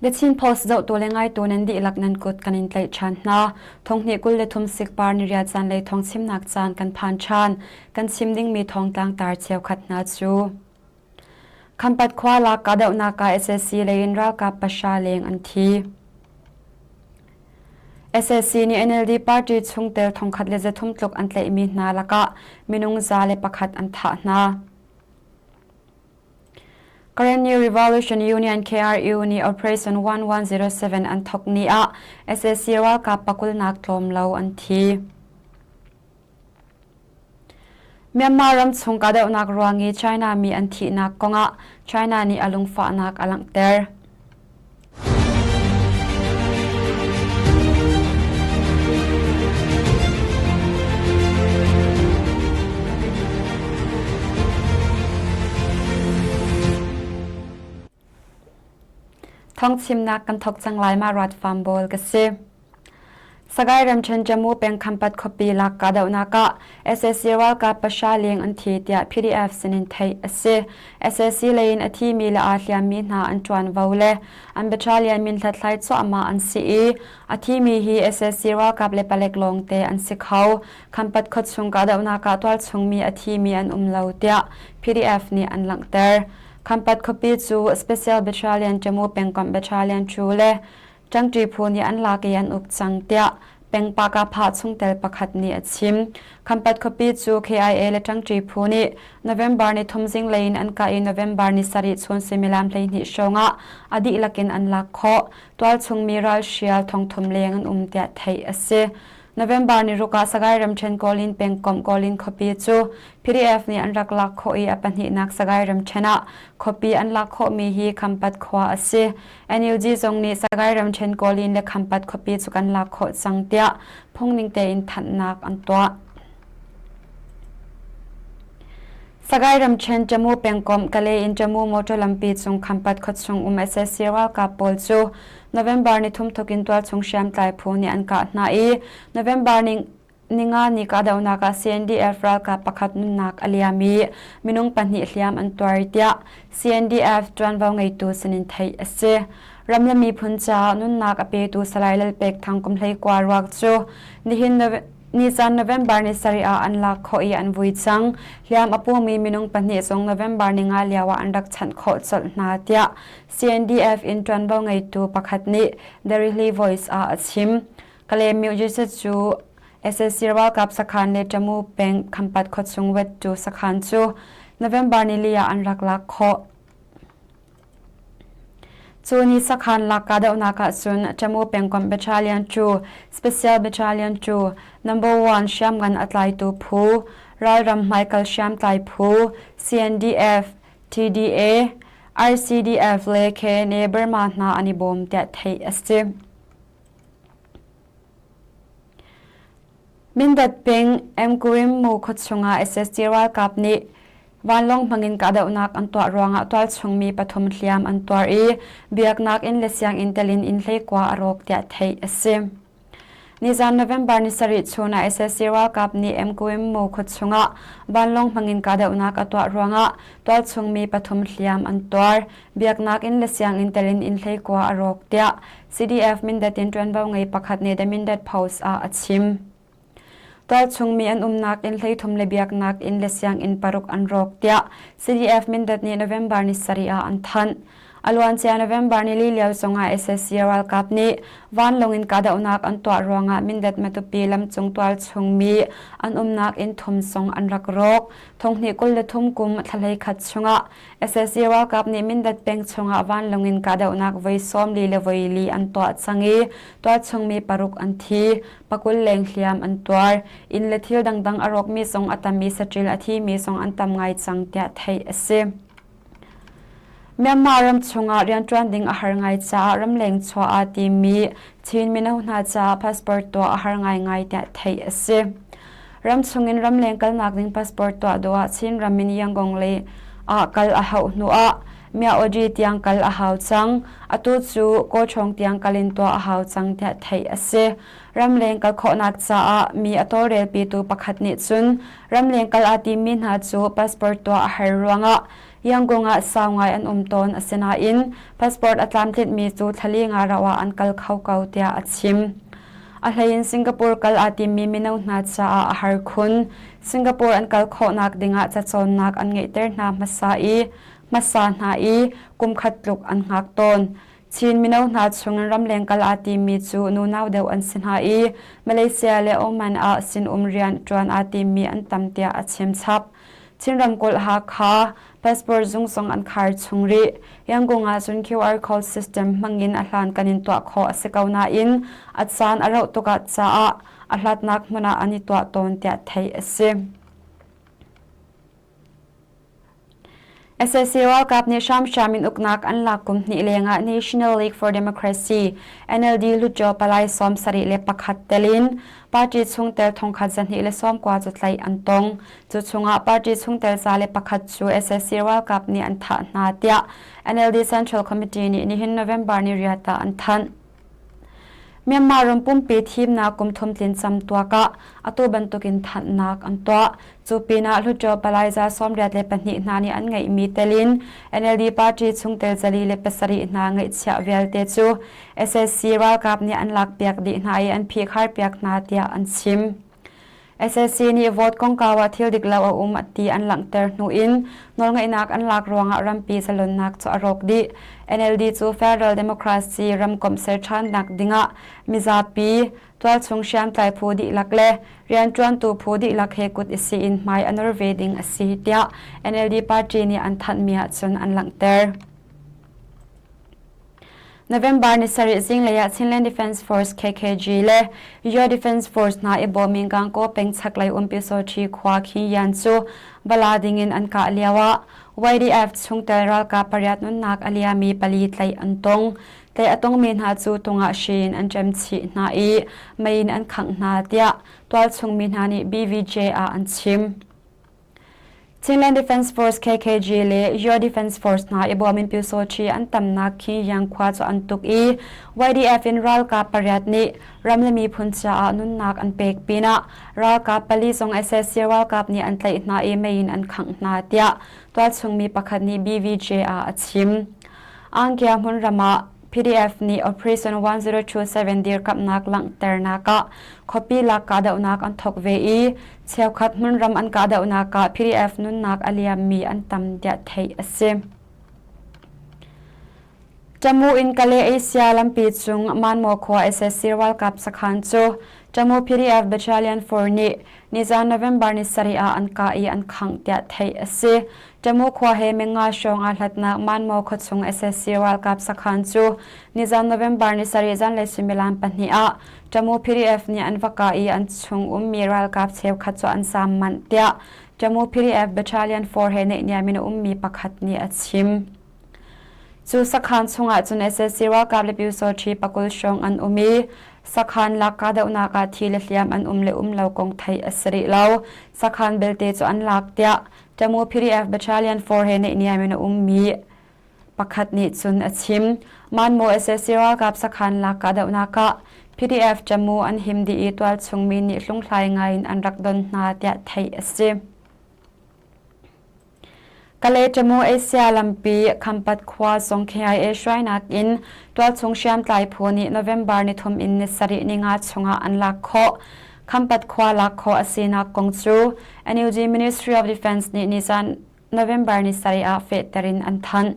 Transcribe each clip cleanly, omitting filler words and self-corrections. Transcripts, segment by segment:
The Chin Post zohtu le ngaitu nan dihlak nan kut kan in tlaih ṭhan hna. Thonghnih 23 sikpar ni riat zanlei thawng chimnak caan kan phan ṭhan. Kan chim dingmi thawngtlang tar cheukhat hna cu. Khampat khua lak kahdohnak ah sac lei in ralkap pahra leng an thi. Sac nih NLD party chungtel 1300 tluk an tlaihmi hna lakah minung 101 an thah hna. Karenni Revolution Union KRU nih Operation 1107 an thawk ni ah sac ralkap pakulnak tlawm lo an thi. Myanmar ram chung kahdohnak ruang i China mi an thihnak kongah China nih a lungfahnak a langhter. Thawngchimnak kan thawk cang lai ma Rat Farm Bawl ka si. Sagaing ramṭhen Jammu peng Khampat khuapi lak kahdohnak ah sac ralkap pahra leng an thi tiah PDF sinin theih a si. sac lei in a thimi le aa hliammi hna an ṭuanvo le an battalion min hlathlai cuahmah an si i a thimi hi sac ralkap le palek lawngte an si kho. Khampat khuachung kahdohnak ah tualchungmi a thimi an um lo tiah PDF nih an langhter. Khampat khuapi cu Special Battalion Jammu pengkomh Battalion 2 le Ṭangṭi phu nih an lak i an uk cang tiah peng Pakapha chungtel pakhat nih a chim. Khampat khuapi cu KIA le Ṭangṭi phu nih November ni thum zinglei in an kah i November ni sarih chun suimilam 12 hrawng ah a dihlak in an lak khawh. Tualchung mi ralhrial thongthum leng an um tiah theih a si. November ni ruk ah Sagaing ramṭhen Kawlin pengkomh Kawlin khuapi cu PDF nih an rak lak khawh i a pahnihnak Sagaing ramṭhen ah khuapi an lak khawhmi hi Khampat khua a si. NUG zong nih Sagaing ramṭhen Kawlin le Khampat khuapi cu kan lak khawh cang tiah phungning tein thanhnak an tuah. Sagaing ramṭhen Tamu pengkomh Kalay in Tamu motor lampi cung Khampat khuachung um sac ralkap pawl cu November ni thum thawk in tualchung hriamtlai phu nih an kah hna i November ni ninga ni kahdohnak ah CNDF ralkap pakhat nunnak a liam i minung pahnih hliam an tuar tiah CNDF ṭuanvo ngeitu sinin theih a si. Ram le miphun caah nunnak a petu Salai Lalpek Thang kum 19 ruak cu nihin Nisan November ni sarih ah an lak khawh i an vui cang. Hliam a pumi minung pahnih zong November ni nga lio ah an rak chanh khawh colh hna tiah CNDF in ṭuanvo ngeitu pakhat nih The Rihli Voice ah a chim. Kalaymyo Joseph cu sac ralkap sakhan le Tamu peng Khampat khuachung wettu sakhan cu November ni li ah an rak lak khawh. Cu ni sakhan lak kahdohnak ahcun Tamu pengkomh Battalion 2, Special Battalion 2, Number 1 hriamngan a tlaitu phu, ralram hmaikal hriamtlai phu, CNDF, TDA, RCDF le KNA Burma hna an i bawm tiah theih a si. Mindat peng Mkuim mu khuachung ah sac ralkap nih vanlawng hmangin kahdohnak an tuah ruangah tualchung mi pathum hliam an tuar i biaknak inn le sianginn telin inn hleikua a rawk tiah theih a si. Nizan November ni sarih chun ah sac ralkap nih Mkuim mu khuachung ah vanlawng hmangin kahdohnak a tuah ruangah tualchung mi pathum hliam an tuar. Biaknak inn le sianginn telin inn hleikua a rawk tiah CDF Mindat in ṭuanvo ngei pakhat nih The Mindat Post ah a chim. Tualchung mi an umnak inn 13 le biaknak inn le sianginn paruk an rawk tiah CDF Mindat nih November ni sarih ah an thanh. A luancia November nili lio zongah sac ralkap nih vanlawng in kahdohnak an tuah ruangah Mindat Matupi lamcung tualchung mi an umnak inn thum zong an rak rawk. Thonghnih 23 kum thla hleikhat chungah sac ralkap nih Mindat peng chungah vanlawng in kahdohnak voi 40 le voi li an tuah cang i tualchung mi paruk an thi. Pakul leng hliam an tuar. Inn le thil dangdang a rawkmi zong a tam i saṭil a thimi zong an tam ngai cang tiah theih a si. Myanmar ram chungah rianṭuan ding a har ngai caah ramleng chuah aa timmi Chin mino hna caah passport tuah a har ngaingai tiah theih a si. Ram chungin ramleng kalnak ding passport tuah duh ah Chin ram in Yangon lei ah kal a hauh hnu ah Myaoji tiang kal a hau cang. Atu cu Kawchawng tiang kal in tuah a hau cang tiah theih a si. Ramleng kal khawhnak caah mi a tawlrelpitu pakhat nih cun ramleng kal aa timmi hna cu passport tuah a har ruangah Yangon ah sau ngai an um tawn. Asinain passport a tlamtlinhmi cu thlali nga rauh ah an kal kho ko tiah a chim. A hleiin Singapore kal aa timmi mino hna caah a har khun. Singapore an kal khawhnak dingah cacawnnak an ngeihter hna hmasa i hmasa hna i kumkhat tluk an hngak tawn. Chin mino hna chungin ramleng kal aa timmi cu nunau deuh an si hna i Malaysia le Oman ah sinum rian ṭuan aa timmi an tam tiah a chim chap. Chin ramkulh Hakha passport zung zong an khar chung rih. Yangon ah cun QR code system hmangin a hlankan in tuah khawh a si ko nain a caan a rauh tuk ah caah a hlatnak hmun ah an i tuah tawn tiah theih a si. Sac ralkap nih hramhram in uknak an lak kum hnih lengah National League for Democracy NLD Hluttaw palai 71 telin party chungtel thongkhat 290 cu tlaih an tong. Cu chungah party chungtel 101 cu sac ralkap nih an thah hna tiah NLD Central Committee nih nihin November ni riat ah an thanh. Myanmar ram pumpi thimnak kum thum tlin cam tuak ah atu bantukin thanhnak an tuah. Cu pinah Hluttaw palai za 82 hna nih an ngeihmi telin NLD party chungtel 47 hna ngeihchiah vialte cu sac ralkap nih an lakpiak dih hna i an phihkharpiak hna tiah an chim. Sac nih vote kongkau ah thil dik lo a um ti an langhter hnu in nawlngeihnak an lak ruangah rampi zalonnak cu a rawk dih. NLD cu Federal Democracy ramkomh ser ṭhannak dingah mizapi, tualchung hriamtlai phu dihlak le rianṭuantu phu dihlak he kut i sih in hmai a nor ve ding a si tiah NLD party nih an thanhmi ahcun an langhter. November ni sarih zinglei ah Chinland Defence Force KKG le Yaw Defence Force hna i bawm in Gangaw peng chaklei um Pyusawṭhi khua Khin cu bala dingin an kah lioah YDF chungtel ralkap pariat nunnak a liami pali tlaih an tong. Tlaih a tongmi hna cu tungah hri in an ṭem chih hna i mei in an khangh hna tiah tualchung mi hna nih BVJ ah an chim. Chinland Defence Force KKG le Yaw Defence Force hna i bawm in Pyusawṭhi an tamnak khi Yang khua cu an tuk i YDF in ralkap pariat nih ram le miphun caah nunnak an pek pinah ralkap pali zong sac ralkap nih an tlaih hna i mei in an khangh hna tiah tualchung mi pakhat nih BVJ ah a chim. Angkia hmunram ah PDF nih Operation 1027 dirkamhnak langhternak ah khuapi lak kahdohnak an thawk ve i cheukhat hmunram an kahdohnak ah PDF nunnak a liammi an tam tiah theih a si. Tamu in Kale Asia lampi cung Manmo khua sac ralkap sakhan cu Tamu PDF Battalion 4 nih nizan November ni sarih ah an kah i an khangh tiah theih a si. Tamu khua he menga hrawng aa hlatnak Manmo khuachung sac ralkap sakhan cu nizan November ni sarih zanlei suimilam pahnih ah Tamu PDF nih an va kah i an chung ummi ralkap cheukhat cu an zaam manh tiah Tamu PDF Battalion 4 he naihniam in a ummi pakhat nih a chim. Cu sakhan chungah cun sac ralkap le Pyusawṭhi pakul hrawng an um i sakhan lak kahdohnak ah thi le hliam an um le um lo kong theih a si rih lo. Sakhan belte cu an lak tiah Tamu PDF Battalion 4 he naihniam in a ummi pakhat nih cun a chim. Manmo sac ralkap sakhan lak kahdohnak ah PDF Tamu an him dih i tualchung mi nih hlunghlai ngai in an rak don hna tiah theih a si. Kalay-Tamu Asia lampi Khampat khua zong KIA hruainak in tualchung hriamtlai phu nih November nithum in ni sarih ninga chungah an lak khawh. Khampat khua lak khawh a sinak kong cu NUG Ministry of Defense nih nizan November ni sarih ah fehter in an thanh.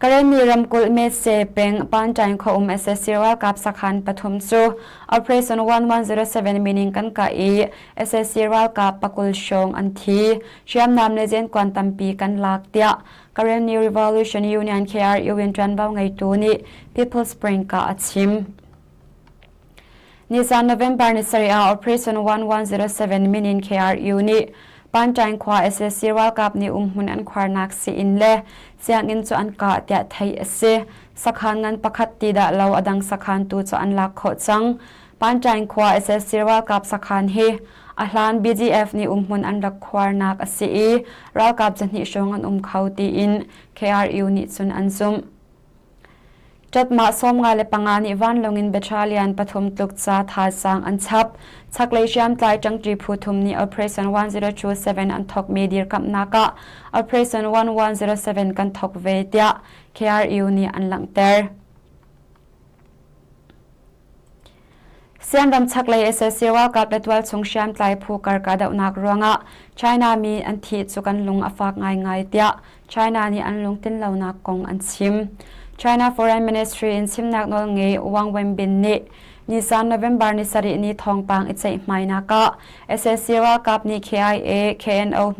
Karenni ramkulh Metse peng Panṭaing khua um sac ralkap sakhan pathum cu Operation 1107 mining kan kah i sac ralkap pakul hrawng an thi. Hriamnam le zenkuan tampi kan lak tiah Karenni Revolution Union KRU in ṭuanvo ngeitu nih People's Spring ah a chim. Nizan November ni sarih ah Operation 1107 min in KRU nih Panṭaing khua sac ralkap nih umhmun an khuarnak sii-inn le sianginn cu an kah tiah theih a si. Sakhan ngan pakhat ti dah lo a dang sakhan tu cu an lak khawh cang. Panṭaing khua sac ralkap sakhan hi a hlan BGF nih umhmun an rak khuarnak a si i ralkap zahnih hrawng an um kho tiin KRU nih cun an zumh. Ṭatmah 55 nih vanlawng in battalion pathum tluk ca thazaang an chap. Chaklei hriamtlai ṭangṭi phu thum nih Operation 1027 an thawkmi dirkamhnak ah Operation 1107 kan thawk ve tiah KRU nih an langhter. Sianram chaklei sac ralkap le tualchung hriamtlai phu kar kahdohnak ruangah China mi an thih cu kan lung a fak ngaingai tiah China nih an lungtlin lonak kong an chim. China Foreign Ministry in chimnak nawlngei Wang Wenbin nih Nisan November ni sarih ni thawngpang i ceihmainak ah sac ralkap nih KIA KNO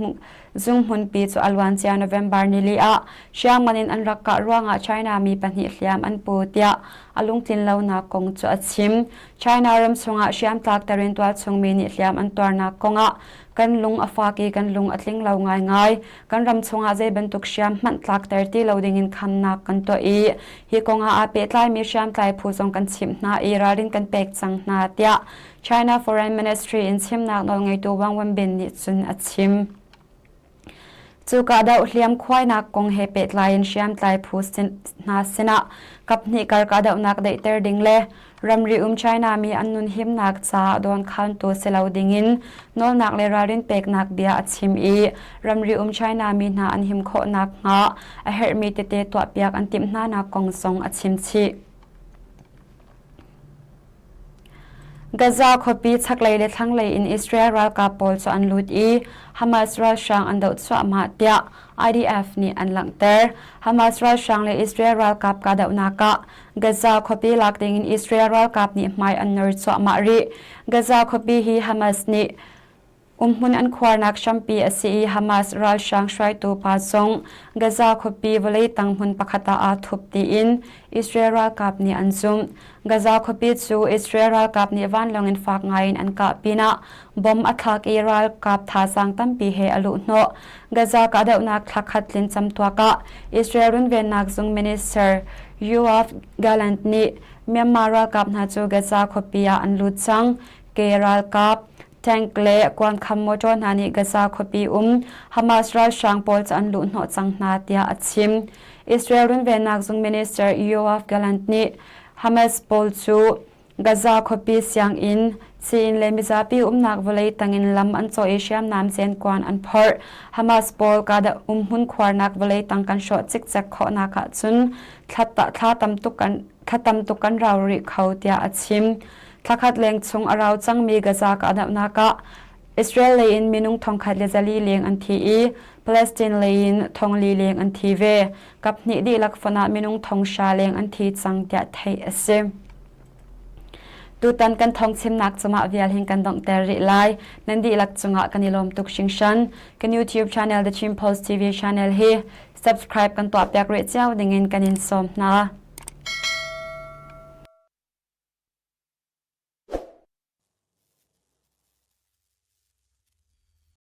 zung hmunpi cu a luancia November nili ah hriamngan in an rak kah ruangah China mi pahnih hliam an pu tiah a lungtlin lonak kong cu a chim. China ram chungah hriamtlak terin tualchung mi nih hliam an tuarnak kongah kan lung a fak i kan lung a tling lo ngaingai. Kan ram chungah zei bantuk hriam hmanh tlakter ti lo dingin khamnak kan tuah i hi kongah aa pehtlaimi hriamtlai phu zong kan chimh hna i ralrin kan pek cang hna tiah China Foreign Ministry in chimnak nawlngeitu Wang Wenbin nih cun a chim. Cu kahdoh hliamkhuainak kong he pehtlai in hriamtlai phu hna sinah kaphnih kar kahdohnak daihter ding le ramri um China mi an nun himnak caah dawnkhantu si lo dingin nawlnak le ralrin peknak bia a chim i ramri um China mi hna an him khawh nakhnga a herhmi tete tuahpiak an timh hnanak kong zong a chim chih. Gaza khuapi chaklei le thlanglei in Israel ralkap pawl cu an lut i Hamas ralhrang an doh cuahmah tiah IDF nih an langhter. Hamas ralhrang le Israel ralkap kahdohnak ah Gaza khuapi lak dingin Israel ralkap nih hmai an nor cuahmah rih. Gaza khuapi hi Hamas nih Umhmun an khuarnak hrampi a si i Hamas ralhrang hruaitu pa zong Gaza khuapi vawlei tang hmun pakhat ah aa thup tiin Israel ralkap nih an zumh. Gaza khuapi cu Israel ralkap nih vanlawng in fak ngaiin an kah pinah bom a thlak i ralkap thazaang tampi he a luhhnawh. Gaza kahdohnak thla khat tlin camtuak ah Israel runvennak zung minister Yoav Gallant nih Myanmar ralkap hna cu Gaza khuapi ah an lut cang. Ke ralkap Tank le kuankham motor hna nih Gaza khuapi um Hamas ralhrang pawl cu an luhhnawh cang hna tiah a chim. Israel runvennak zung minister Yoav Gallant nih Hamas pawl cu Gaza khuapi sianginn, sii-inn le mizapi umnak vawlei tangin lam an cawh i hriamnam zenkuan an phorh. Hamas pawl kahdoh umhmun khuarnak vawlei tang kan hrawh cikcek khawhnak ahcun thla tam tuk kan rau rih kho tiah a chim. Thlakhat leng chung a rau cangmi Gaza kahdohnak ah Israel lei in minung thongkhat le zali leng an thi i Palestine lei in thongli leng an thi ve. Kaphnih dihlak fonh ah minung thonghra leng an thi cang tiah theih a si. Tutan kan thawngchimnak cungah vial hin kan donghter rih lai. Nan dihlak cungah kan i lawm tuk hringhran. Kan YouTube channel The Chin Post TV channel hi subscribe kan tuahpiak rih cio dingin kan in sawm hna.